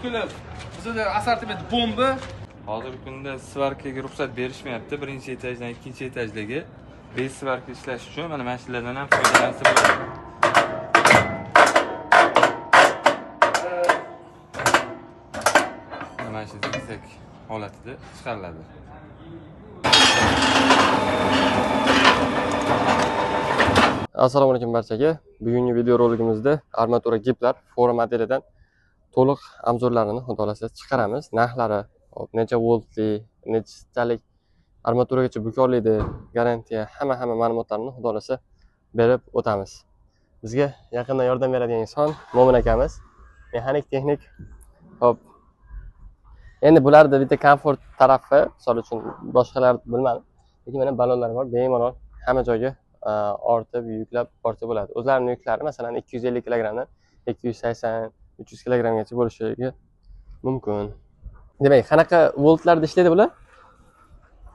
Bukilib, bizda assortiment bomba. Hozirgi kunda svarkaga ruxsat berishmayapti. Birinchi etajdan ikkinchi etajdagi bez svarka ishlash uchun mana shulardan ham foydalansa bo'ladi. Mana shu zigzag holatida chiqariladi. Assalomu alaykum barchaga. Bugungi video roligimizda armatura giplar Fora modelidan to'liq obzorlarini xudo xolasa chiqaramiz. Narxlari, hop, necha voltli, nechalik armaturagacha bukorlaydi, garantiya, hamma ma'lumotlarni xudo xolasa berib o'tamiz. Bizga yaqindan yordam beradigan inson Mo'min akamiz, mexanik texnik. Hop. Endi bularda bitta komfort tarafi, misol uchun boshqalar bilmadim, lekin mana ballonlar bor, bemalol hamma joyga ortib yuklab borsa bo'ladi. O'zlarining yuklari masalan 250 kilogrammdan 280, 300 kilogrammgacha bo'lishi mumkin. Demak, qanaqa voltlarda ishlaydi bular?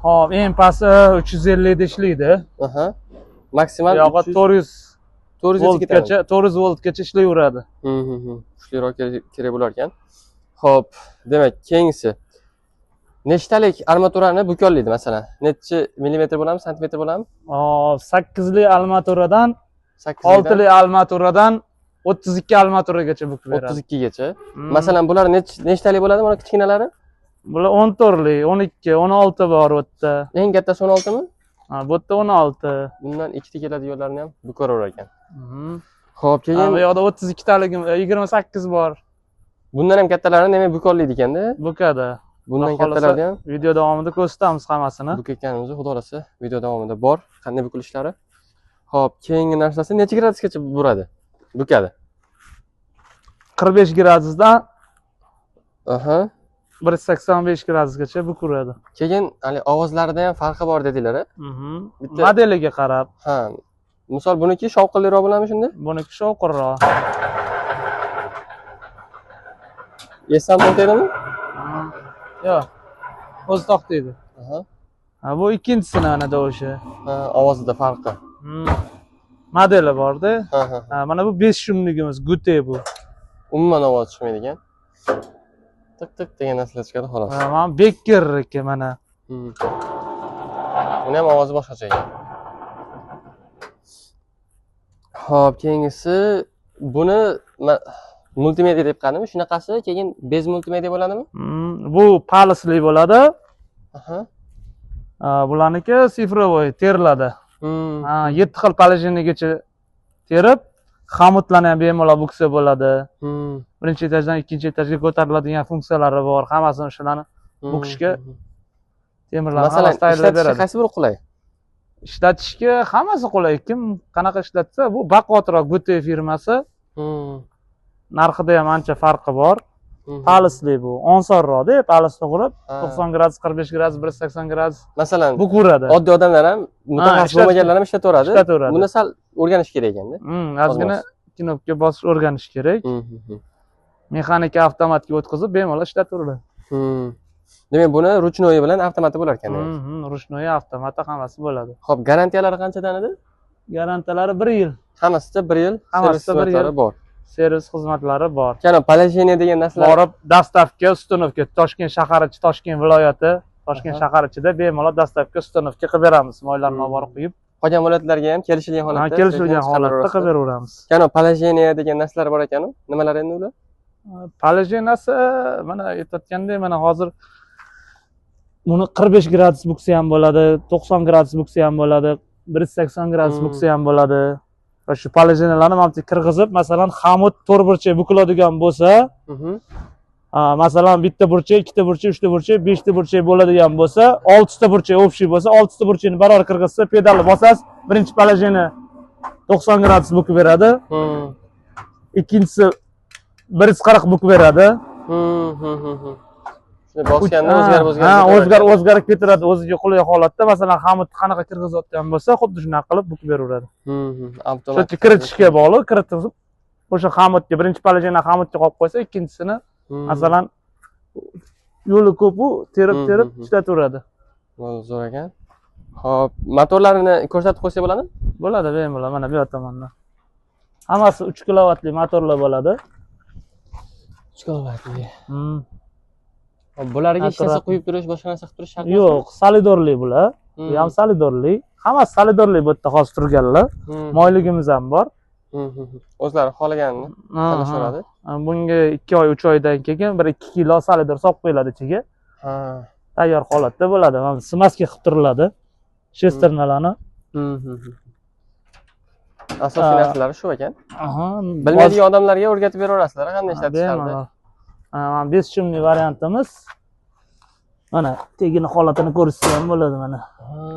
Xo'p, eng pasti 350 da ishlaydi. Aha. Maksimal 400 voltgacha, 400 voltgacha ishlayveradi. Kuchliroq kerak bo'lar ekan. Xo'p, demak, keyingisi. Nechtalik armaturani bukollaydi masalan? Necha millimetr bo'ladimi, santimetr bo'ladimi? 8li armaturadan 6li armaturadan 32 armaturagacha bukib beradi. 32 gacha. Masalan, bular nechtalik bo'ladi mana kichkinalari? Bular 14li, 12, 16 bor bu yerda. Eng kattasi 16 mi? Ha, bu yerda 16. Bundan ikkita keladiganlarini ham bukoraverar ekan. Xo'p, keyin bu yoqda 32 taligi 28 bor. Bundan ham kattalarini demak bukollaydi ekanda. Bukadi. Bundan kattalarni ham video davomida ko'rsatamiz hammasini. Bukayotganimizni xudo xolasa video davomida bor, qanday bukilishlari. Xo'p, keyingi narsasi necha gradusgacha buradi? Bukadi. 45 gradusdan aha, 185 gradusgacha bukuradi. Keyin hali ovozlarida ham farqi bor dedilar-a? Bitta modeliga qarab. Ha. Misol buniki shovqinliroq bo'ladimi shunda? Buniki shovqinroq. Esam to'xtaydimi? Yo'q. O'zi to'xtaydi. Aha. Ha, bu ikkinchisini ana o'sha. Ha, ovozida farqi. Modeli bor-da. Ha, mana bu 5 shumligimiz Gute bu. Umuman ovoz chiqmaydigan. Tiq tiq degan narsalar chiqadi xolos. Ha, mana Beckerniki mana. Buni ham ovozi boshqacha ekan. Xo'p, keyingisi buni multimedia deb qadimi? Shunaqasi, keyin bez multimedia bo'ladimi? Bu palisli bo'ladi. Aha. Bularniki sifrovoy teriladi. Ha, 7 xil положениеgacha terib, xomutlarni ham bemalol buksa bo'ladi. Birinchi etajdan ikkinchi etajga ko'tariladigan funksiyalari bor. Hammasini o'shalarni bukishga temirlarni hammasi tayyorlab beradi. Qaysi biri qulay? Ishlatishga hammasi qulay. Kim qanaqa ishlatsa, bu baquvvatroq Gute firmasi. Narxida ham ancha farqi bor. Palisli bu, osonroq-da, palisni qurib 90 gradus, 45 gradus, 180 gradus. Masalan, bukuradi. Oddiy odamlar ham, mutaxassis bo'lmaganlar ham ishlataveradi. Buni sal o'rganish kerak ekanda. Ozgina knopka bosish o'rganish kerak. Mexanika avtomatga o'tkazib bemalol ishlataveradi. Demak, buni ruchnoyi bilan avtomati bo'lar ekan. Ruchnoyi, avtomati hammasi bo'ladi. Xo'p, garantiyalari qanchadan edi? Garantiyalari 1 yil. Hammasida 1 yil servis xizmatlari bor. Servis xizmatlari bor. Kana положение degan narsalar borib, dastavka, ustanovka Toshkent shahari ichi, Toshkent viloyati, Toshkent shahari ichida bemalol dastavka, ustanovka qilib beramiz. Moylarni olib borib quyib, qolgan viloyatlarga ham kelishilgan holatda, kelishilgan holatda qilib beraveramiz. Kana положение degan narsalar bor ekan-u, nimalar endi ular? Положениеsi mana aytayotgandek, mana hozir buni 45 gradus buksa ham bo'ladi, 90 gradus buksa ham bo'ladi, 180 gradus buksa ham bo'ladi. Va shu положениеlarni mana bu kirgizib, masalan, xamut to'rt burchak bukiladigan bo'lsa, masalan, bitta burchak, ikkita burchak, uchta burchak, beshta burchak bo'ladigan bo'lsa, 6 ta burchak общий bo'lsa, 6 ta burchakni barobar kirgizsa, pedalni bosasiz, birinchi положение 90 gradus bukib beradi. Ikkinchisi 140 bukib beradi. Shuni bosganda o'zgarib o'zgarib ha, o'zgarib o'zgarib ketaveradi o'ziga qulay holatda. Masalan, xamutni qanaqa kirgizayotgan bo'lsa, xuddi shunaqa qilib bukib beraveradi. Avtomat. Shu kiritishga bog'liq, kiritib o'sha xamutga birinchi положение xamutga qo'yib qo'ysa, ikkinchisini masalan yo'li ko'p u terib-terib ishlataveradi. Zo'r ekan. Xo'p, motorlarini ko'rsatib qo'ysak bo'ladimi? Bo'ladi, bemalol. Mana bu yoq tomonda. Hammasi 3 kilovatli motorlar bo'ladi. 3 kilovatli. Bularga hech narsa quyib turish, boshqa narsa qilib turish shart emasmi? Yo'q, solidorli bular. Bu ham solidorli. Hammasi solidorli bu yerda hozir turganlar. Moyligimiz ham bor. O'zlari xohlaganini tanlashaveradi. Bunga 2 oy, 3 oydan keyin bir 2 kilo solidor solib qo'yiladi ichiga. Tayyor holatda bo'ladi. Mana smaska qilib turiladi. Shesternalarni. Asosiy narsalari shu ekan. Bilmaydigan odamlarga o'rgatib beraverasizlar, qanday ishlatishlarini. Mana besshimli variantimiz. Mana tegini holatini ko'rsa ham bo'ladi mana.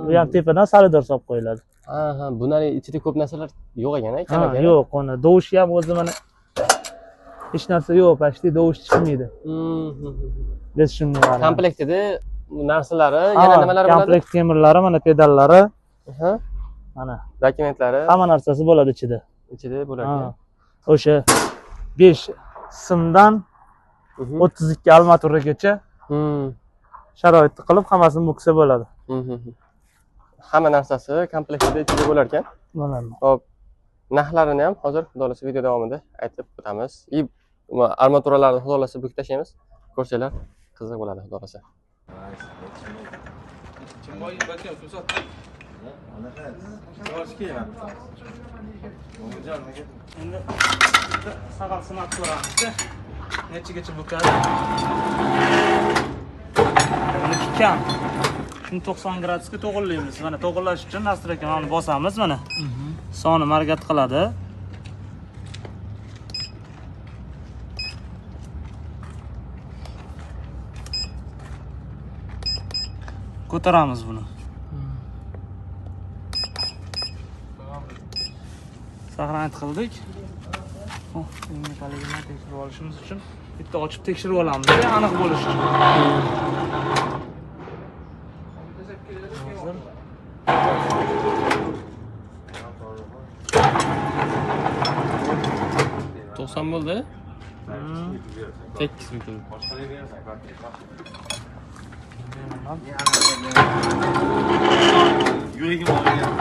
Bu ham tepadan solidor solib qo'yiladi. Ha, bunlarning ichida ko'p narsalar yo'q ekan, kam ekan. Yo'q, uni dovushi ham o'zi mana hech narsa yo'q, почти dovush chiqmaydi. Besshimli variant. Komplektida narsalari, yana nimalar bo'ladi? Komplekt temirlari, mana pedallari. Mana dokumentlari, hamma narsasi bo'ladi ichida. Ichida bo'lar ekan. O'sha 5 simdan 32 armaturagacha sharoitni qilib hammasini buksa bo'ladi. Hamma narsasi komplektida ichida bo'lar ekan. Bo'ladi. Xo'p, narxlarini ham hozir xudo xolasa video davomida aytib o'tamiz. Armaturalarni xudo xolasa bukib tashlaymiz. Ko'rsanglar qiziq bo'ladi xudo xolasa. Endi sag'al sinab ko'ramiz. Nechagacha bukadi? Buniki kam. Shuni 90 gradusga to'g'rilaymiz. Mana to'g'rilash uchun nastroyka mana bosamiz mana. Soni markat qiladi. Ko'taramiz buni. Saqlanib qildik. Unikaligini tekshirib olishimiz uchun bitta ochib tekshirib olamiz, aniq bo'lishi uchun. Hozir 90 bo'ldi. Tekis bukildi. Yuragim og'rigan.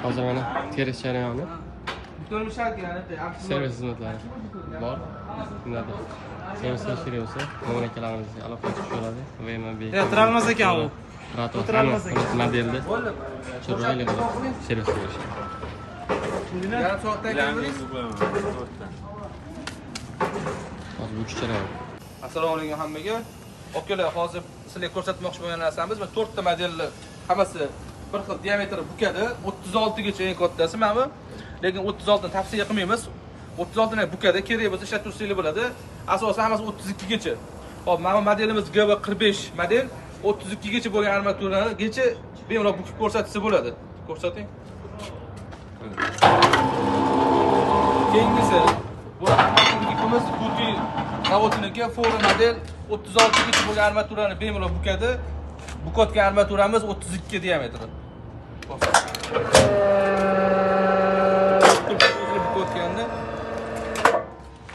Hozir mana terish jarayoni. Servis xizmatlari bor. Kimlardir servis qilish kerak bo'lsa, Mo'min akalarimizga aloqaga tushaveradi. VMB. O'tirolmas ekan u. O'tirolmas ekan. Modelda chiroyli qilib servis qilishadi. Yarim soatdan keyin hozir bu jarayoni. Assalomu alaykum hammaga. Akalar, hozir sizlarga ko'rsatmoqchi bo'lgan narsamiz mana 4 ta modelni hammasi bir xil diametri bukadi. 36 gacha eng kattasi mana bu. Lekin 36 ni tavsiya qilmaymiz. 36 ni bukadi, kerak bo'lsa ishlatib tursanglar bo'ladi. Asosan hammasi 32 gacha. Xo'p, mana bu modelimiz GB45 model 32 gacha bo'lgan armaturagacha bemalol bukib ko'rsatsa bo'ladi. Ko'rsating. Keyingisi bu armaturamiz Guti zavodiniki Fora model 36 gacha bo'lgan armaturani bemalol bukadi. Bukotgan armaturamiz 32 diametri. Bukotganda.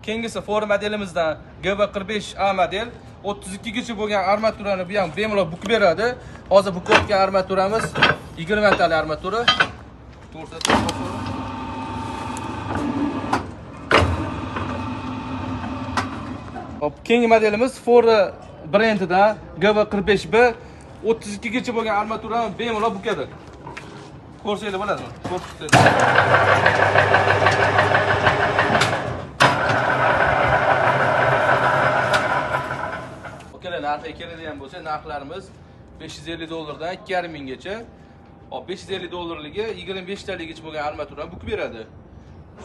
Keyingisi Fora modelimizdan GB45A model 32 gacha bo'lgan armaturani bu ham bemalol bukib beradi. Hozir bukotgan armaturamiz 20 tali armatura. Ko'rsatib. Hop, keyingi modelimiz Fora brendidan GB45B 32 gacha bo'lgan armaturani bemalol bukadi. Ko'rsanglar bo'ladimi? Ko'rsanglar. Akalar, narxiga keladigan bo'lsa, narxlarimiz $550 dan 2,5 minggacha. Hop, $550 ligi 25 taligacha bo'lgan armaturani bukib beradi.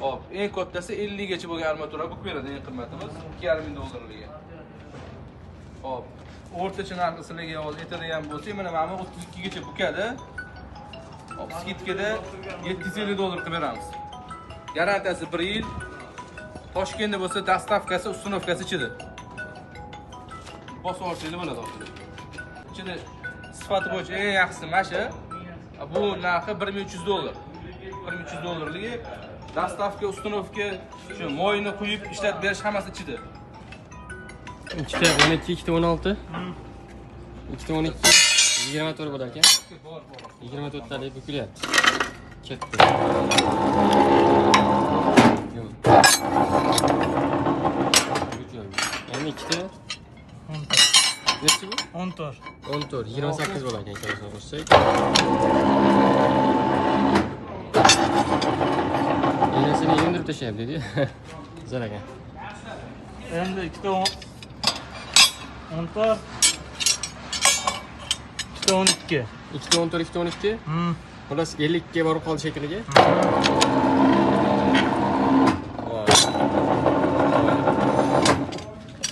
Hop, eng kattasi 50 gacha bo'lgan armaturani bukib beradi, eng qimmatimiz $2,5 ming ligi. Hop, o'rtacha narxi sizlarga hozir aytadigan bo'lsak, mana bu 32 gacha bukadi. Hop, skidkada $750 qilib beramiz. Garantiyasi 1 yil. Toshkentda bo'lsa dastavkasi, ustinovkasi ichida. Bosib olsanglar bo'ladi oxirida. Ichida sifati bo'yicha eng yaxshisi mana shu. Bu narxi $1300. $1300 ligi Dastavka, uстановka, shu moyini quyib ishlatib berish hammasi ichida. 2 ta 12, 2 ta 16. 2 ta 12, 24 bo'lar ekan. 24 talik bukilyapti. Ketdi. Endi 2 ta nechi bu? 14. 14, 28 bo'lar ekan ikkalasini qo'shsak. Enesini yondirib tashlayapti dedi. Zo'r ekan. Endi 2 ta 14, 2 ta 12. 2 ta 14, 2 ta 12. Xullas 50 ga borib qoldi shekilli.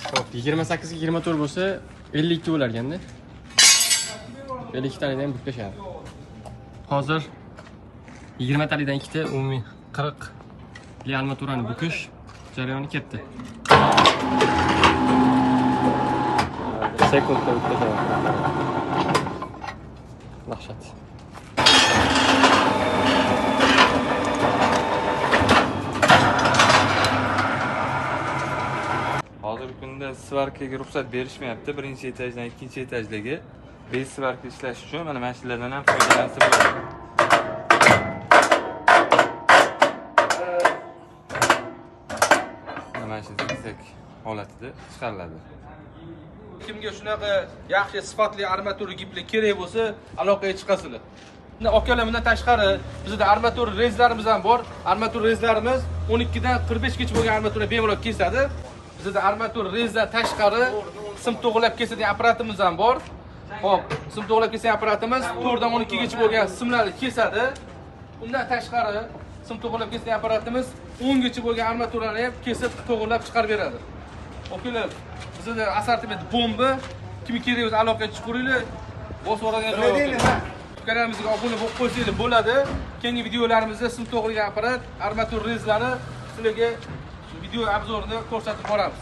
Xo'p, 28 ga 24 bo'lsa 52 bo'lar ekanda. 52 tanidan ham bukib tashladi. Hozir 20 talidan ikkita umumiy 40 li armaturani bukish jarayoni ketdi. Sekundda bukib tashladi. Dahshat. Hozirgi kunda svarkaga ruxsat berishmayapti. Birinchi etajdan ikkinchi etajdagi bez svarka ishlash uchun mana shulardan ham foydalansa bo'ladi. Mana shu zigzag holatida chiqariladi. Kimga shunaqa yaxshi sifatli armatura gipli kerak bo'lsa, aloqaga chiqasizlar. Akalar, bundan tashqari bizda armatura rezlarimiz ham bor. Armatura rezlarimiz 12 dan 45 gacha bo'lgan armatura bemalol kesadi. Bizda armatura rezdan tashqari sim to'g'rilab kesadigan apparatimiz ham bor. Xo'p, sim to'g'rilab kesadigan apparatimiz 4 dan 12 gacha bo'lgan simlarni kesadi. Undan tashqari sim to'g'rilab kesadigan apparatimiz 10 gacha bo'lgan armaturani ham kesib to'g'rilab chiqarib beradi. Akalar, bizda assortiment bomba. Kimga kerak bo'lsa aloqaga chiqaringlar. Bosib yuboradigan joyi yo'q. Kanalimizga obuna bo'lib qo'ysanglar bo'ladi. Keyingi videolarimizda sim to'g'rilagan apparat, armatura rezlari sizlarga video obzorini ko'rsatib boramiz.